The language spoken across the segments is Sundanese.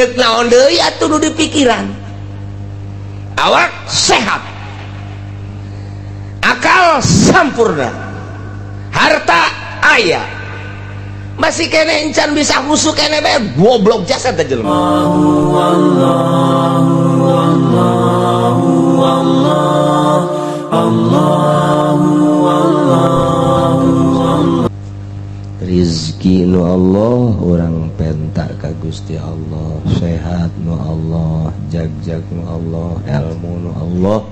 Dek naon deui atuh nu dipikiran? Awak sehat, akal sampurna, harta aya, masih keneh encan bisa khusuk keneh bae, goblok jasa teh jelema. Allah Allah Allah Allah Allah. Rizki nu Allah, urang penta ka Gusti Allah. Sehat nu Allah, jagjag nu Allah, ilmu nu Allah,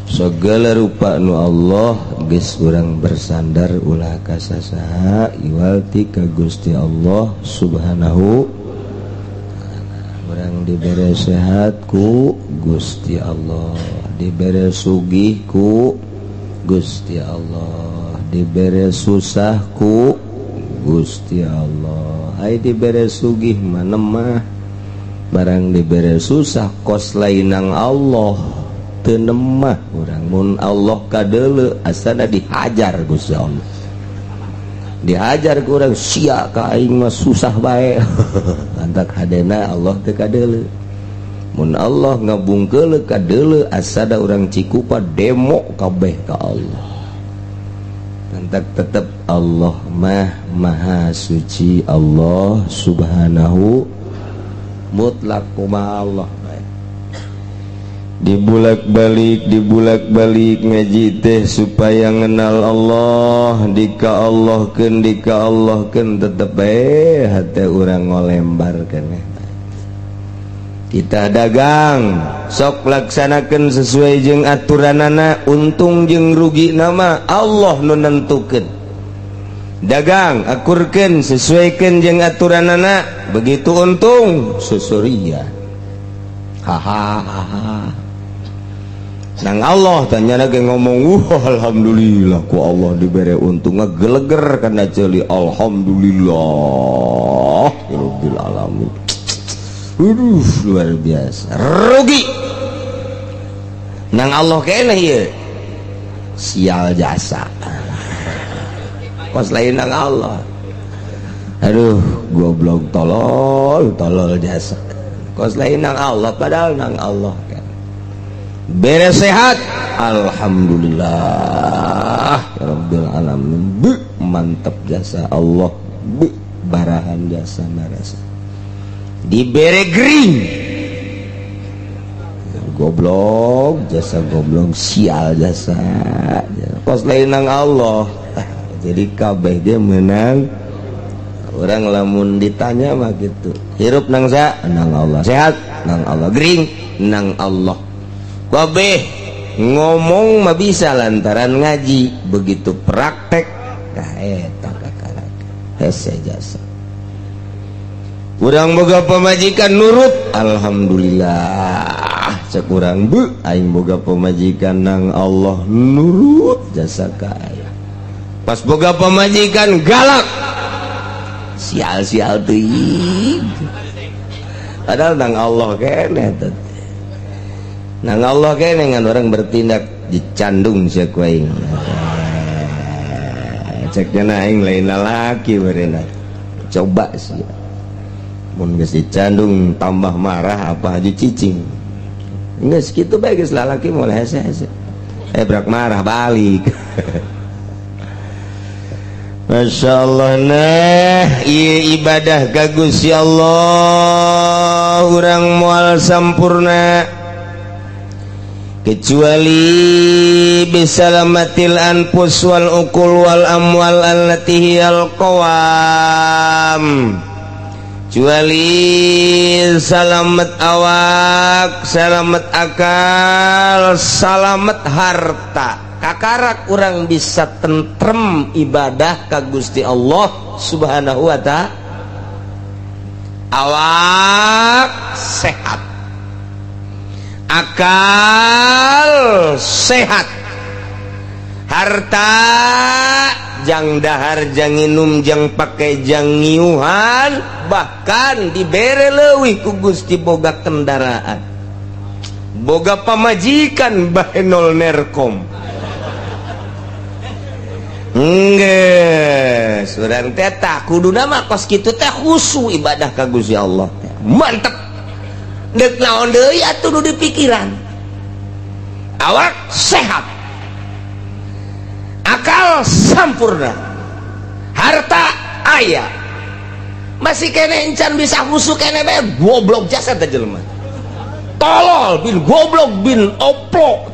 segala rupa nu Allah. Geus urang bersandar ulah ka sasaha iwal ti ka Gusti Allah Subhanahu. Urang dibere sehat ku Gusti Allah, dibere sugih ku Gusti Allah, dibere susah ku Gusti Allah. Ai dibere sugih mana mah barang, dibere susah kos lain nang Allah, teu nemah urang. Mun Allah kadeuleu, asana dihajar Gusti Allah, dihajar ku urang, "Sia ka aing mah susah bae." Lantak hadena Allah teu kadeuleu. Mun Allah ngabungkeuleu kadeuleu, asada urang cikupa demo kabeh ka Allah. Lantak tetep Allah mah maha suci, Allah Subhanahu mutlak. Kumaha Allah bae dibulak-balik, dibulak-balik ngaji teh supaya ngenal Allah, dika Allah ken, dika Allah ken, tetep bae hati urang ngolembar keneh. Kita dagang sok laksanakan sesuai jeung aturanana, untung jeung rugi nama Allah nu nentukeun. Dagang akurkeun, sesuaikan jeung aturanana. Begitu untung susuria, hahaha. Nang Allah tanya lagi ngomong, "Wah, alhamdulillah ku Allah diberi untung." Ngegeleger karena jeli, "Alhamdulillah rabbil alamin." Aduh, luar biasa. Rugi nang Allah kene ieu, sial jasa kos lain nang Allah. Aduh, goblok, tolol tolol jasa kos lain nang Allah, padahal nang Allah kan. Beres sehat, "Alhamdulillah ya rabbil alamin." Bu, mantap jasa Allah. Bu, barahan jasa marasa. Dibere gering, "Goblok jasa, goblok, sial jasa kos lain nang Allah." Jadi kabeh dia menang orang. Lamun ditanya mah gitu, hirup nang sa? Nang Allah. Sehat nang Allah, gering nang Allah. Kabeh ngomong mah bisa lantaran ngaji, begitu praktek, nah eta kakara hese jasa. Urang boga pemajikan nurut, "Alhamdulillah," cek urang, "bu, aing boga pemajikan nang Allah, nurut jasa ka aing." Pas boga pemajikan galak, "Sial-sial teuing," padahal nang Allah keneh teh, nang Allah keneh. Ngan orang bertindak dicandung sia ku aing, ceknya aing lain lalaki berenang. Coba sih mun geus dicandung tambah marah apa aja cicing. Geus kitu bae, geus lalaki mulai hese-hese, eh brak marah balik. Masya Allah. Nah, iya, ibadah ka Gusti Allah urang moal sampurna kecuali bisalamatil anfus wal uqul wal amwal allati hiyal qawam, kecuali salamet awak, salamet akal, salamet harta. Kakarak urang bisa tentrem ibadah ka Gusti Allah Subhanahu wa Ta'ala. Awak sehat, akal sehat, harta jang dahar, jang nginum, jang pakai, jang ngiuhan, bahkan dibere leuwih ku Gusti, boga kendaraan, boga pamajikan bahenol nerkom. Geus urang teh tah kuduna mah kos kitu teh khusu ibadah ka Gusti Allah teh. Mantep. Dek naon deui atuh nu dipikiran? Awak sehat, akal sampurna, harta aya, masih kene encan bisa khusyuk kene bae, goblok jasa teh jelema. Tolol bin goblok bin oplok.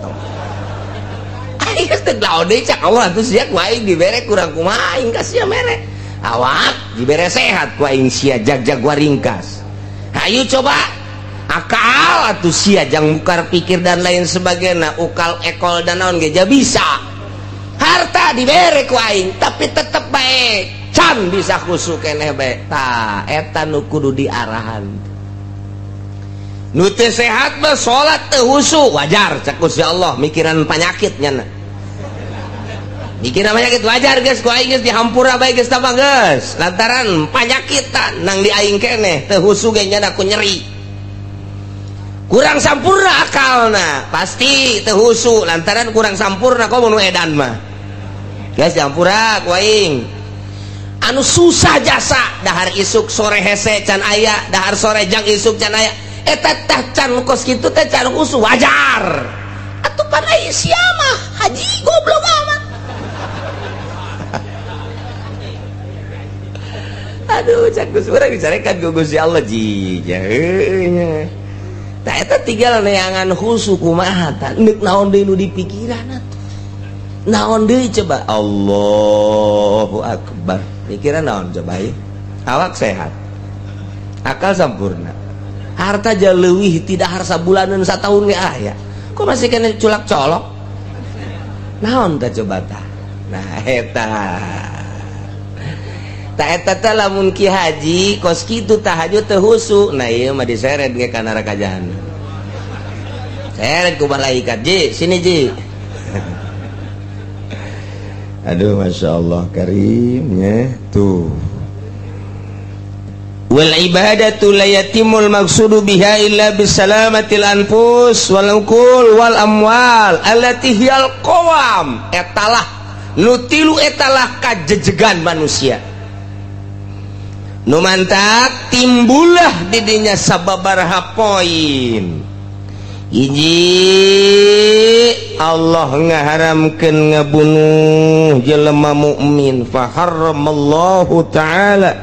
Aing geus teu naon deui cak Allah atuh sia ku aing dibere kurang kumaha aing ka sia mere. Awak dibere sehat ku aing sia jag-jag ringkas. Hayu coba akal atuh sia jang bukar pikir dan lain sebagainya, ukal ekol dan naon ge bisa. Harta dibere ku aing tapi tetep bae can bisa khusyuk keneh bae. Tah eta nu kudu diarahan. Nu teu sehat mah salat teu khusyuk wajar cak Gusti Allah, mikiran panyakit nyana. Mikiran penyakit wajar geus ku aing geus dihampura bae geus tambah geus. Lantaran panyakitan nang di aing keneh teu khusyuk ge nyana ku nyeri. Kurang sampurna akalna pasti teu khusyuk lantaran kurang sampurna komo nu edan mah. Geus dihampura ku aing. Anu susah jasa dahar isuk sore hese can aya, dahar sore jang isuk can aya. Eta tah can kos kitu teh can khusyuk wajar. Atuh pan ai sia mah haji goblok amat. Aduh cak Gus urang dicarekan ku Gusti Allah ji heueuh nya. Tah eta tinggal neangan khusyuk kumaha tah neuk naon deui nu dipikiran atuh. Naon deui coba? Allahu akbar. Pikiran naon coba ieu? Awak sehat, akal sampurna, harta leuwih tidak harsa bulanan satahun ge aya. Kok masih kena culak colok? Naon tah coba tah? Nah eta. Tah eta teh lamun ki haji kos kitu tahajud teu khusyuk. Nah ieu mah diseret ge ka neraka jahanam. Seret ku malaikat, "Ji, sini Ji." Aduh Masya Allah karimnya tuh. Wal ibadatu la yatimul maqsudu biha illa bisalamatil anfus wal uqul wal amwal allati hiyal qawam. Etalah nu tilu, etalah kajejegan manusia. Nu mantak timbullah didinya sababaraha poin. Hiji, Allah ngaharamkeun ngabunuh jelema mukmin, fa harramallahu ta'ala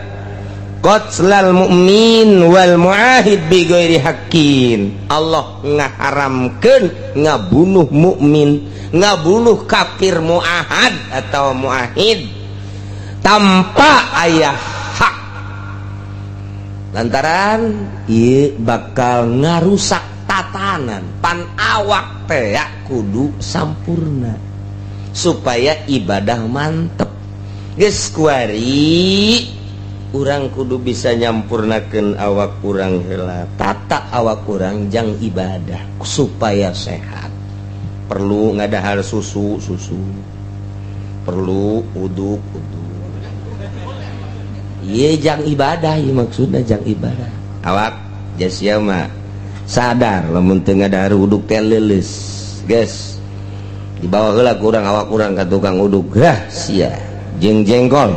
qatlal mu'min wal muahid bi ghairi haqqin. Allah ngaharamkeun ngabunuh mukmin, ngabunuh kafir muahad atau muahid tanpa aya hak. Lantaran ieu bakal ngarusak tatanan pan awak teh kudu sampurna supaya ibadah mantep. Geus kuari urang kudu bisa nyampurnakeun awak urang heula, tata awak urang jang ibadah supaya sehat. Perlu ngadahar susu susu, perlu uduk uduk. Ieu jang ibadah, ieu maksudna jang ibadah. Awak jasia mah sadar lamun teu ngadahar uduk teh leuleus. Geus dibawa heula ku urang awak urang ka tukang uduk. Hah sia jeung jengkol.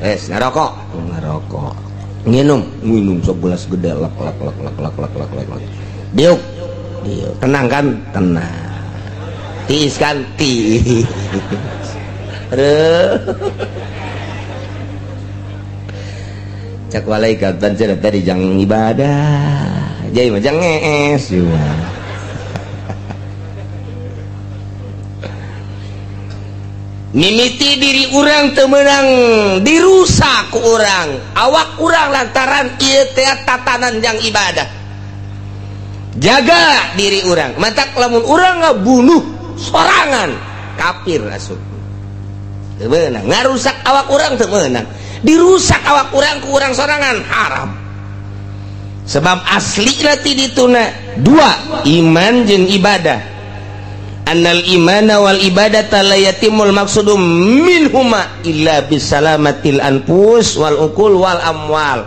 Es ngarokok, ngarokok. Nginum, nginum segelas gede lek lek lek lek lek lek lek lek lek. Diuk, diuk. Tenang kan? Tenang. Tiis kan? Tiis. Aduh. Cak malaikat pan cenah tadi jang ibadah. Jadi mah jang ngees ieu mah. Mimiti diri urang teu meunang dirusak ku urang, awak urang lantaran ieu teh tatanan jang ibadah. Jaga diri urang, matak lamun urang ngabunuh sorangan kafir asup. Teu meunang ngarusak awak urang, teu meunang dirusak awak urang ku urang sorangan haram. Sebab asli ti dituna dua, iman jeung ibadah. Annal imana wal ibadata la yatimul maqsudu minhuma illa bisalamatil anfus wal uqul wal amwal.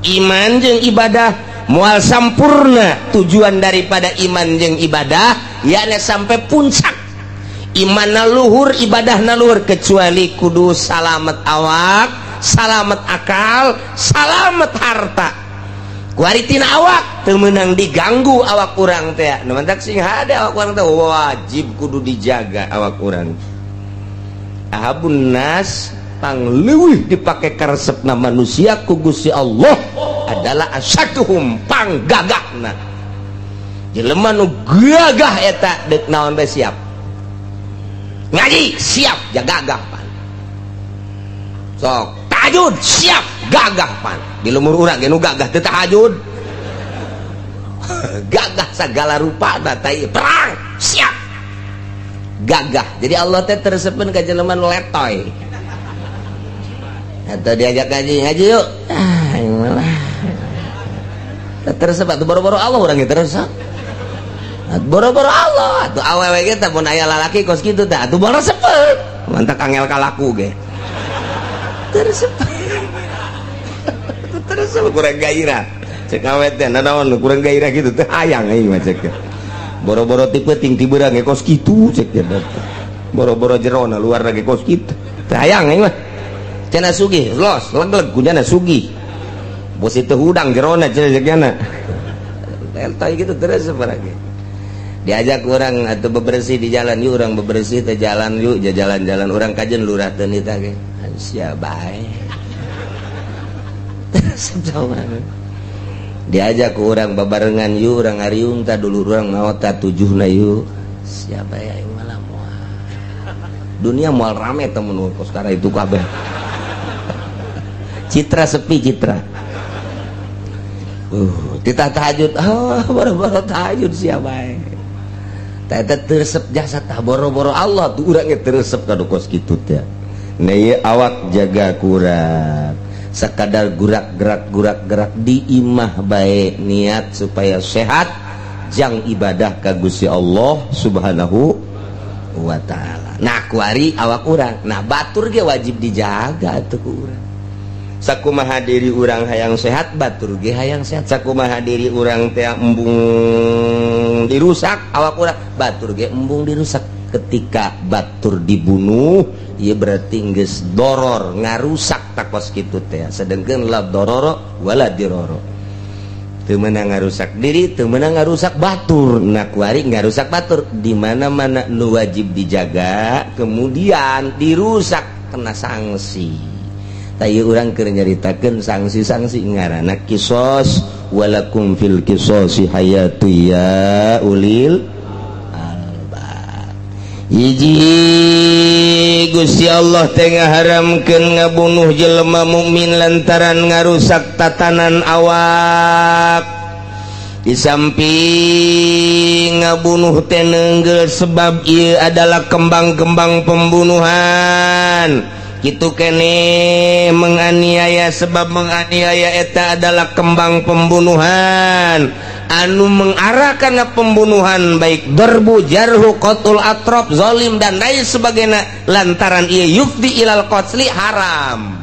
Iman jeung ibadah moal sampurna tujuan daripada iman jeung ibadah yakni sampai puncak iman na luhur, ibadah na luhur, kecuali kudu salamet awak, Salamet akal, salamet harta. Kuari tina awak teu meunang diganggu awak urang teh. Nu mantak sing hade awak urang teh wajib kudu dijaga awak urang. Ahabun nas, pangleuwih dipake karesepna manusia ku Gusti Allah adalah asyaduhum, panggagahna. Jelema nu gagah eta deuk naon bae siap. Ngaji siap, ja gagah pan. Sok tahajud siap, gagah pan. Di lembur urang ge nu gagah teu tahajud. Gagah segala rupa tai perang siap. Gagah. Jadi Allah teh teu resepeun ka jelema nu letoy. Atau diajak ngaji, "Ngaji yuk." Ah, malah. Teu resep atuh, boro-boro Allah, urang ge teu resep. Boro-boro Allah atuh awewe ge teh mun aya lalaki kos kitu teh atuh moal resepeun. Mantak angel kalaku ge. Teu resep. Teu resep, kurang gairah. Cek awet teh naon kurang gairah gitu teh, hayang aing mah cek. Boro-boro ti peuting, ti beurang ge kos kitu cek teh. Boro-boro jerona, luar lagi kos kitu. Teh hayang aing mah. Cenah sugih, los, leg-leg kunyana sugih. Bos itu hudang jerona cenah ceknya. Letoy gitu terus lagi. Diajak orang atau bebersih di jalan, "Yuk urang bebersih ke jalan yuk," jalan-jalan urang kajen lurah teu nita ge. Sia bae. Terus diajak ke orang babarengan, "Yuk urang ngariung ta dulu, urang maot ta tujuhna yuk." Siapa ya yang malah moal dunia moal rame temen kos sekarang itu kabeh citra sepi citra. Titah tahajud, oh, boro-boro tahajud siapa ya. Teh teu resep jasa tah, boro-boro Allah tuh urang ge teu resep ka kos kitu teh. Nah, ieu awak jaga kurang sekadar gurak gerak gurak gerak di imah baik, niat supaya sehat jang ibadah ka Gusti Allah Subhanahu wa Ta'ala. Nah, kuari awak urang. Nah, batur ge wajib dijaga atuh ku urang. Sakumaha diri urang hayang sehat, batur ge hayang sehat. Sakumaha diri urang teh embung dirusak awak urang, batur ge embung dirusak. Ketika batur dibunuh, ia berarti geus doror, ngarusak takos kitu teh. Sedengkeun la dororo wala diroro, teu meunang ngarusak diri, teu meunang ngarusak batur. Nah, kuari ngarusak batur di mana-mana nu wajib dijaga kemudian dirusak, kena sanksi. Tayo urang keur nyaritakeun sanksi-sanksi, ngaranna kisos. Walakum fil kisosi hayatu ya ulil albab. Hiji, Gusti Allah teh ngaharamkeun ngabunuh jelema mukmin lantaran ngarusak tatanan awak. Di samping ngabunuh teh neunggel, sebab ieu adalah kembang-kembang pembunuhan. Gitu kene menganiaya, sebab menganiaya eta adalah kembang pembunuhan anu mengarah karena pembunuhan, baik dorbu, jarhu, qath'ul atrof, zalim, dan lain sebagainya. Lantaran ia yufdi ilal qatli, haram.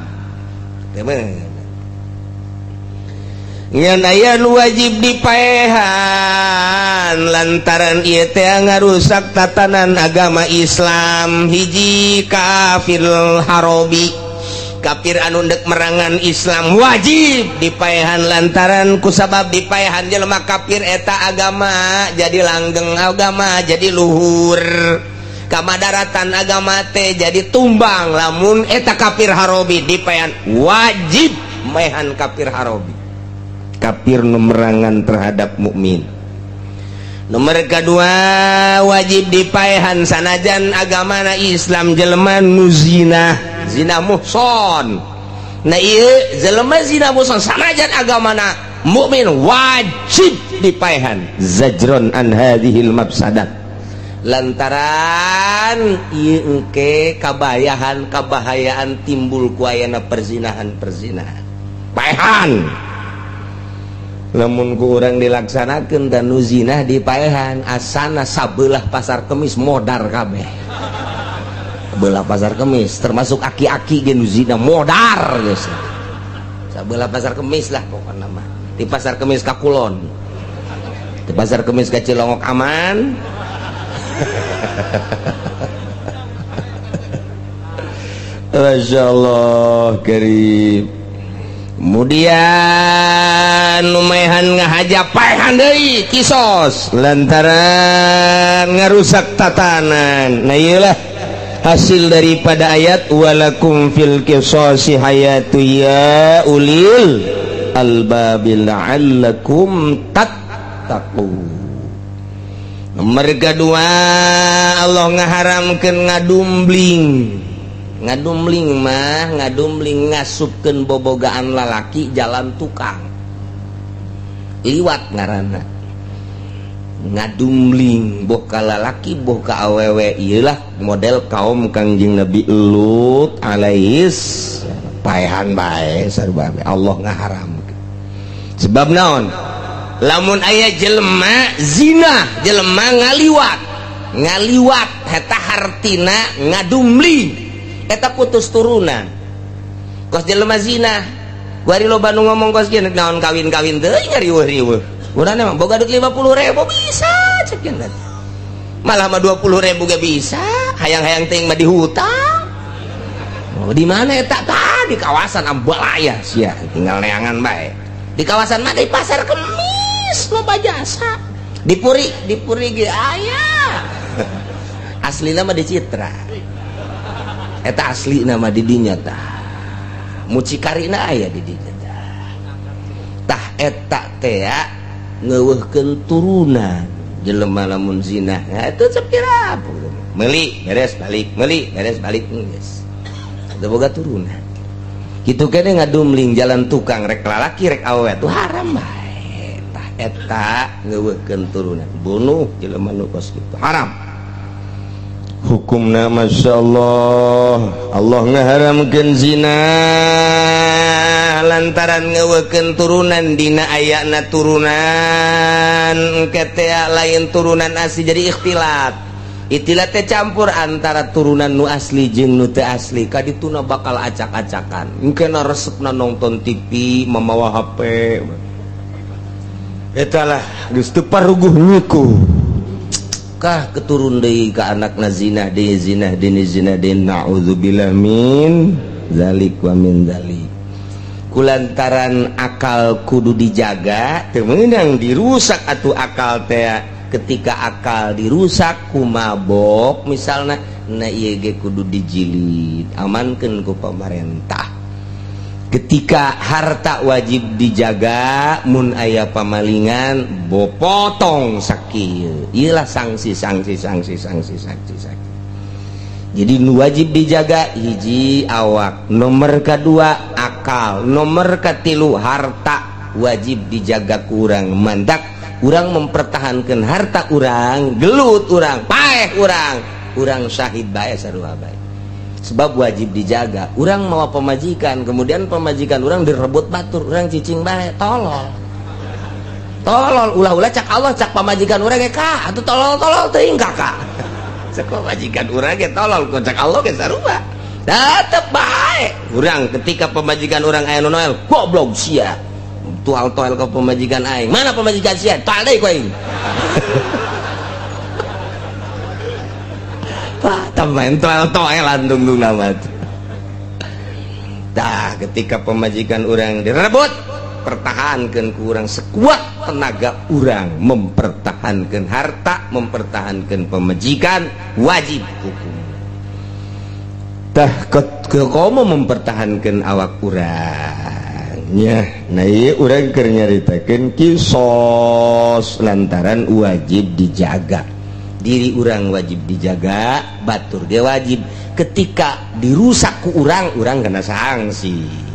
Ngan aya nu wajib dipaehan lantaran ieu teh ngarusak tatanan agama Islam. Hiji, kafir harobi, kafir anu ndek merangan Islam, wajib dipaehan lantaran kusabab dipaehan jelema kafir eta agama jadi langgeng, agama jadi luhur, kamadaratan agama teh jadi tumbang lamun eta kafir harobi dipaehan. Wajib maehan kafir harobi, kafir nu merangan terhadap mukmin. Nomor kedua, wajib dipaehan sanajan agamana Islam, jelema nu zina, zina muhson. Nah, ieu jelema zina muhson sanajan agamana mukmin wajib dipaehan, zajron an hadhil mafsadat, lantaran ieu engke kabayahan kabahayaan timbul ku ayana perzinahan-perzinahan. Paehan. Lamun ku urang dilaksanakeun dan nu zina dipaehan, asana sabelah Pasar Kemis modar kabeh. Belah Pasar Kemis termasuk aki-aki ge nu zina modar geus. Sabelah Pasar Kemis lah pokokna mah. Di Pasar Kemis ka kulon, di Pasar Kemis ka Cilongok aman. Masya Allah karim. Kemudian lumayan ngahaja paehan deui, kisos lantaran ngarusak tatanan. Nah, iyalah hasil daripada ayat walakum fil qisasi hayatu ya ulil albabi la'allakum tattaqun. Nomor kedua, Allah ngaharamkeun ngadumbling. Ngadumbling mah ngadumbling ngasupkeun bobogaan lalaki jalan tukang liwat ngaranna ngadumbling, boh ka lalaki boh ka awewe. Iyalah model kaum Kangjeng Nabi Lut alaihis, paehan bae sarua. Allah ngaharam sebab naon? Lamun aya jelema zina, jelema ngaliwat, ngaliwat eta hartina ngadumbling, eta putus turunan. Kos jelema zina, kuari loba nu ngomong kos kieu, naon kawin-kawin teuing, riweuh-riweuh. Urang emang boga duit 50.000 bisa cek, malah mah 20.000 ge bisa. Hayang-hayang teuing mah dihutang. Oh, di mana eta? Tah, di kawasan Ambalaya sia, tinggal neangan bae. Di kawasan mana? Di Pasar Kemis loba jasa. Di Puri, di Puri ge aya. Asli nama di Citra eta, asli nama di dinya. Tah, mucikarina aya di dinya. Tah, eta teh ngeuweuhkeun turunan jelema lamun zina. Nah, itu sepira meuli beres balik, meuli beres balik, geus teu boga turunan. Kitu kene ngadumling jalan tukang, rek lalaki rek awewe tuh haram bae. Tah, eta ngeuweuhkeun turunan, bunuh jelema nu kos kitu, haram hukumna. Masya Allah, Allah ngaharamkeun zina lantaran ngeuweuhkeun turunan. Dina ayana turunan ketea lain turunan asli, jadi ikhtilat. Ikhtilat teh campur antara turunan nu asli jeung nu teu asli. Kadituna bakal acak-acakan. Engkena resepna nonton TV mamawa HP, eta lah geus teu paruguh nyiku kah keturun deui ka anakna, zina deui, zina deui, zina deui. Naudzubillah min zalik wa min zalik. Kulantaran akal kudu dijaga, teu meunang dirusak atuh akal teh. Ketika akal dirusak ku mabok misalna, na ieu ge kudu dijilid, amankeun ku pamarentah. Ketika harta wajib dijaga, mun aya pamalingan bo potong sakieu. Iyalah sanksi, sanksi, sanksi, sanksi, sanksi, sanksi. Jadi nu wajib dijaga hiji awak, nomor kedua akal, nomor katilu harta wajib dijaga. Kurang mantak urang mempertahankan harta urang, gelut urang, paeh urang, urang syahid bae sarua bae, sebab wajib dijaga. Urang mau pemajikan, kemudian pemajikan urang direbut batur, urang cicing bae, tolol tolol. Ulah-ulah cak Allah, cak pamajikan urang ge ka atuh tolol tolol teuing kakak. Cak pamajikan urang ge tolol, kok cak Allah ge sarua, tetep bae urang. Ketika pemajikan urang aya nu noel, goblok sia, tual toel ke pemajikan aing, mana pemajikan sia, toel deui ku aing. Wah, main toel toelan tungtung nama. Tah, ketika pemajikan urang direbut, pertahankan ku urang sekuat tenaga urang, mempertahankan harta, mempertahankan pemajikan, wajib hukum. Tah, ke komo mempertahankan awak urangnya. Nah, ieu urang keur nyaritakeun kisos lantaran wajib dijaga. Diri urang wajib dijaga, batur dia wajib. Ketika dirusak ku urang, urang kena sanksi.